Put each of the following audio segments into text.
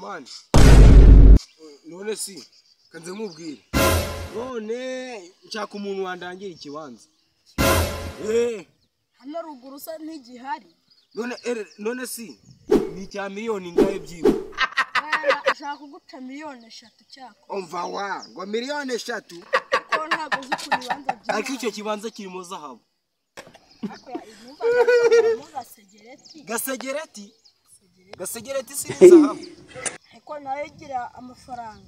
Man, none si kanze nkubwire, none nshaka umuntu wandangira ikibanza. Hano ruguru se ntigihari. None si ni icya miliyoni ingahe byiwe? Ashaka kuguca 3 miliyoni cyako. Umva wa, ngo 3 miliyoni? Kuko ntabwo uzi ukuntu ibibanza by'imana. Ariko icyo kibanza kirimo zahabu. Ariko numvaga Gasegereti. Gasegereti? Gasegereti si zahabu? Ariko nayo igira amafaranga.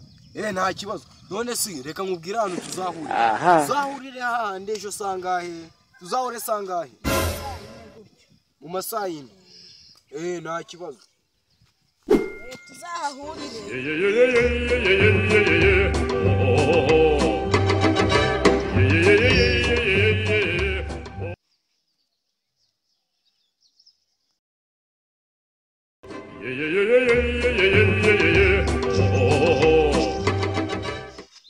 Nta kibazo. None si reka nkubwire ahantu tuzahurira. Tuzahurire hahandi ejo sangahe? Tuzahure sangahe? Saa yine gutyo. Mu masaa 4. Nta kibazo. Tuzahahurire. Yeah, yeah, yeah, yeah, yeah, yeah, yeah, yeah, yeah. Oh, oh, oh. Yeah, yeah, yeah, yeah, yeah, yeah, yeah. Oh. Yeah, yeah, yeah, yeah, yeah, yeah, yeah, yeah, yeah. Oh, oh, oh.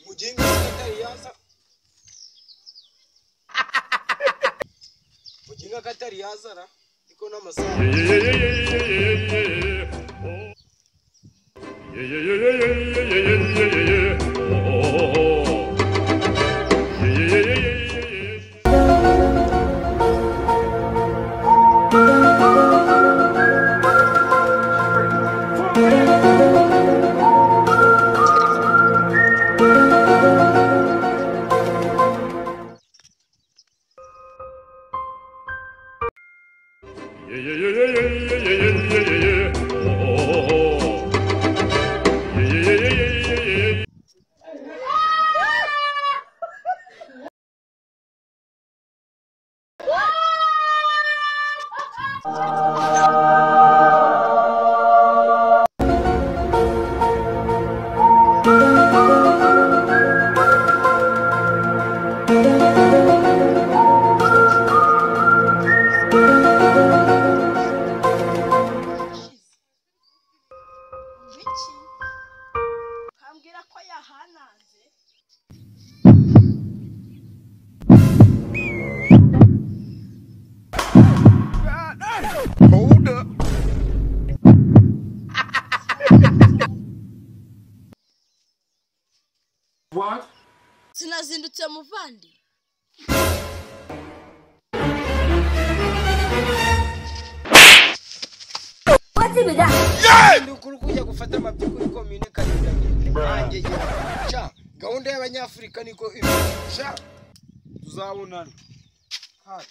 Muginga katari yaza. Muginga katari yazara. Iko n'amasaha. Yeah, yeah, yeah, yeah, yeah, yeah, yeah. Oh. Yeah, yeah, yeah, yeah, yeah, yeah, yeah, yeah, yeah, yeah. Oh, oh, oh. Yeah, yeah, yeah, yeah, yeah, yeah, yeah. Yeah, yeah, yeah, yeah, yeah, yeah, yeah, yeah, yeah, yeah. Oh, oh, oh. Yeah, yeah, yeah, yeah, yeah, yeah, yeah. Biki kambwira ko yahananze. Hold up. What? Sinazindutse muvandi. Ndi ukuri kujya gufata amabyi kuri komine Karindagire. Nanjye sha gahunda y'Abanyafurika niko imeze. Sha tuzabonana. Ha.